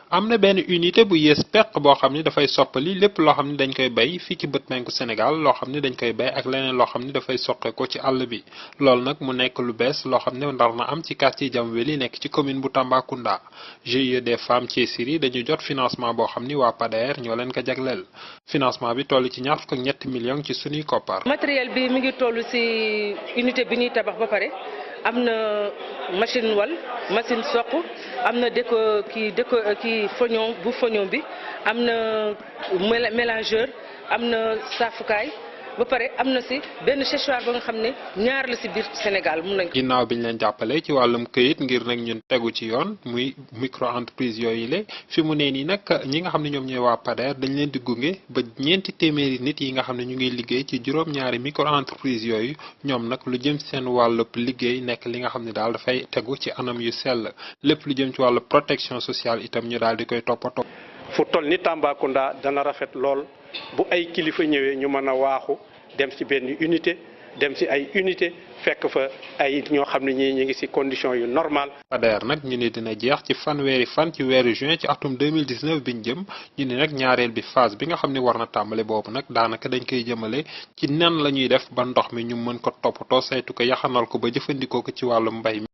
am na benn unité bu yees peq boo xam ne dafay soppali lépp loo xam ne dañ koy bay fii ci bët penku Sénégal loo xam ne dañ koy bay ak leneen loo xam ne dafay soqe ko ci àll bi loolu nag mu nekk lu bees loo xam ne ndar na am ci quartier Jamweli nekk ci commune bu Tambacounda GIE des femmes Ceesiri dañu jot financement boo xam ni waa PADER ñoo leen ko jagleel financement bi toll ci ñetti millions ci sunuy kopar. matériel bi mi ngi toll ci unité bi ñuy tabax ba pare am na machine wal machine soq am na kii foñon bu foñon bi am na mélangeur am na saafukaay ba pare am na si benn séchoir ba nga xam ne ñaar la si biir Sénégal mun nañ ko. ginnaaw bi ñu leen jàppale ci wàllum këyit ngir nag ñun tegu ci yoon muy micro entreprise yooyu la fi mu ne nii nag ñi nga xam ne ñoom ñooy waa PADER dañ leen di gunge ba 400 nit yi nga xam ne ñu ngi liggéey ci juróom-ñaari micro entreprise yooyu ñoom nag lu jëm seen wàllub liggéey nekk li nga xam ne daal dafay tegu ci anam yu sell lépp lu jëm ci wàllu protection sociale itam ñu daal di koy toppatoo. fu toll ni Tambacounda dana rafet lool bu ay kilifa ñëwee ñu mën a waaxu dem ci benn unité dem ci ay unité fekk fa ay ñoo xam ne ñii ñu ngi ci condition yu normal. PADER nag ñu ne dina jeex ci fanweeri fan ci weeru juin ci atum 2019 biñ jëm ñu ne nag ñaareel bi phase bi nga xam ne war na tàmbale boobu nag daanaka dañ koy jëmale ci nan la ñuy def ba ndox mi ñu mën ko toppatoo saytu ko yaxanal ko ba jëfandikoo ko ci wàllu mbay mi.